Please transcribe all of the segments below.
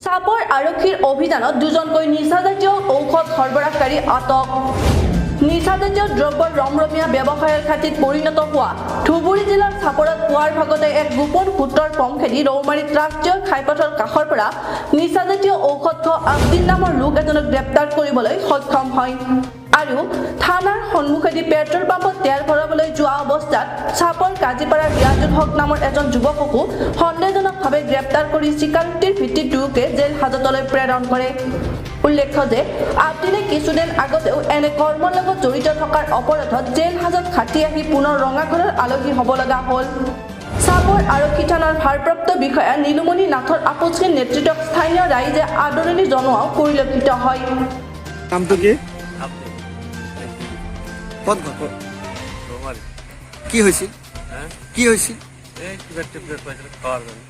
চাপৰ আৰক্ষীৰ অভিযানত দুজনকৈ নিচাজাতীয় ঔষধ সৰবৰাহকাৰী আটক। নিচাজাতীয় দ্ৰব্যৰ ৰমৰমীয়া ব্যৱসায়ৰ ঘাটিত পৰিণত হোৱা ধুবুৰী জিলাৰ চাপৰত পুৱাৰ ভাগতে এক গোপন সূত্ৰৰ পম খেদি ৰৌমাৰীত ৰাষ্ট্ৰীয় ঘাইপথৰ কাষৰ পৰা নিচাজাতীয় ঔষধ খোৱা আব্দিন নামৰ লোক এজনক গ্ৰেপ্তাৰ কৰিবলৈ সক্ষম হয় আৰু থানাৰ সন্মুখেদি পেট্ৰল পাম্পত তেল ভৰাবলৈ যোৱা অৱস্থাত চাপৰ কাজীপাৰাৰ ৰিয়াজুল হক নামৰ এজন যুৱককো সন্দেহজনকভাৱে গ্ৰেপ্তাৰ কৰি স্বীকাৰোক্তিৰ ভিত্তিত দুয়োকে জেল হাজতলৈ প্ৰেৰণ কৰে। উল্লেখ্য যে আব্দিনে কিছুদিন আগতেও এনে কৰ্মৰ লগত জড়িত থকাৰ অপৰাধত জেল হাজত খাটি আহি পুনৰ ৰঙাঘৰৰ আলহী হ'ব লগা হ'ল। চাপৰ আৰক্ষী থানাৰ ভাৰপ্ৰাপ্ত বিষয়া নীলুমণি নাথৰ আপোচহীন নেতৃত্বক স্থানীয় ৰাইজে আদৰণি জনোৱাও পৰিলক্ষিত হয়। নামটো কি? আপনি। ক'ত ঘৰ? রৌমারি। কি হৈছিল? হ্যাঁ? কি হৈছিল? এই কিবা টেবলেট পাইছিল খাওয়ার জন্য।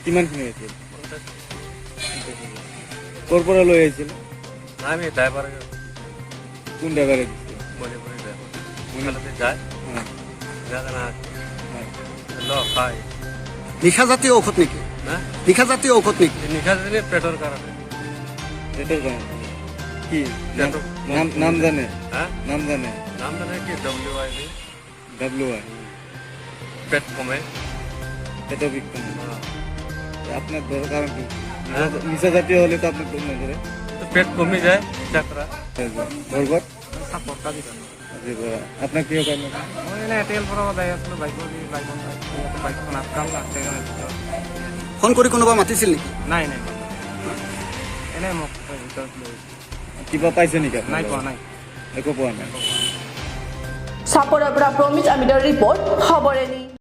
কিমানখিনি হৈছিল? 50। ক'ৰ পৰা লৈ আহিছিল? না, আমি ড্ৰাইভাৰ। কোন ড্ৰাইভাৰে দিছিল? মণিপুরি ড্রাইভার ওখানে যায়। জায়গা না। ল খাই। নিশাজাতীয় ঔষধ নেকি? না। নিশাজাতীয় ঔষধ নেকি? নিশা দিলে পেটৰ কাৰণে। পেটৰ কাৰণে কি? নাম জানে? হ্যাঁ। নাম জানে? নাম জানে কি, W I D. W I. পেট কমে। পেটৰ বিষ কমে। আপনার ধরার কারণ কি? নিচা জাতীয় হলে তো আপনার নধরে। তো পেট কমে যায় চাকরা। ঘৰ ক'ত? আপোনাৰ কিয় কাৰণে? মই এনে তেল ভৰাব যাই আছিলোঁ বাইকৰ দি, বাইকখন বাইকখন আটকাল, আটকাই কেনে ভিতৰত ফোন কৰি কোনোবা মাতিছিল নেকি? নাই নাই, এনে মোক ভিতৰত লৈ গৈছে। কিবা পাইছে নেকি আপোনাৰ? নাই, পোৱা নাই। একো পোৱা নাই। চাপৰৰ পৰা প্ৰমিজ আমিদৰ ৰিপৰ্ট, খবৰেনি।